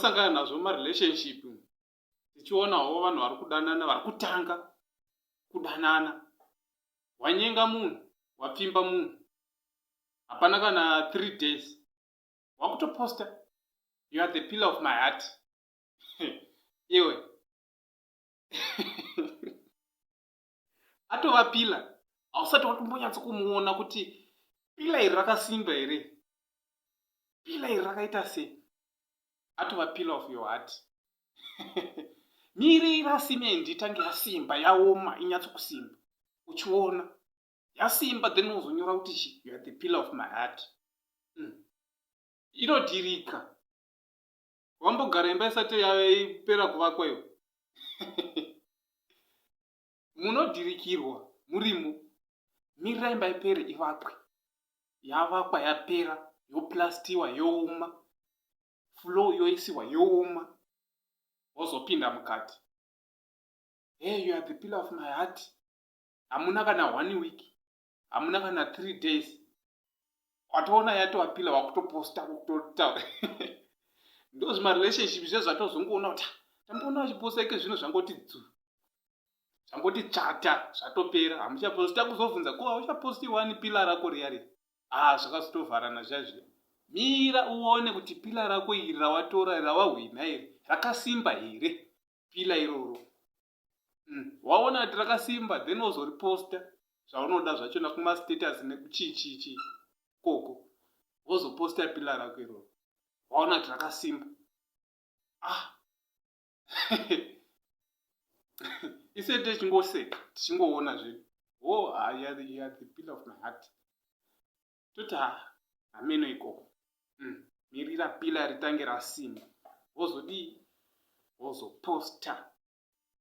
Zvatinosangana nazvo mumarelationship, tichionawo vanhu vari kudanana, vari kutanga kudanana. Wanyenga munhu, wapfimba munhu, hapana kana 3 days wakutoposta, "You are the pillar of my heart." Iwe, atova pillar, hausati watombonyatso kumuona kuti pillar iri rakasimba here, pillar iri rakaita sei. Atova pillar of your heart. Mirira simendi itange yasimba, yaoma, inyatso kusimba. Uchiona yasimba, then wozonyora kuti chi, "You are the pillar of my heart." Inodhirika. Wambogara imba isati yapera kuvakwa iwe? Munodhirikirwa murimo. Mirira imba ipere, ivakwe. Yavakwa, yapera, yoplastiwa, yooma, floor yoisiwa, yooma, wozopinda mukati. "Hey, you are the pillar of my heart." Hamuna kana one week, hamuna kana 3 days, watoona yatova pillar, wakutoposta, kutotaura. Ndo zvimarelationship zve zvatozongoona kuti tamboona vachiposta ike zvino zvangoti dzu, zvangoti tsvata, zvatopera, hamuchaposti. Takuzobvunza, "Ko hauchaposti wani pillar rako riya riya?" Ah, zvakazotovharana zviya zviya. Mira uone kuti pillar rako iri rawatora, rawahwina iri, rakasimba here pillar iroro. Waona kuti rakasimba, then wozoriposta zvaunoda zvachona kumastatus nekuchichichi koko. Wozoposta pillar rako iroro waona kuti rakasimba. Ah, ise tichingoseka, tichingoona zvedu, "Oh, ah, you are the pillar of my heart." Toti, "Ha, hameno ikoko." Mirira pillar ritange rasimba, wozodii? Wozoposta.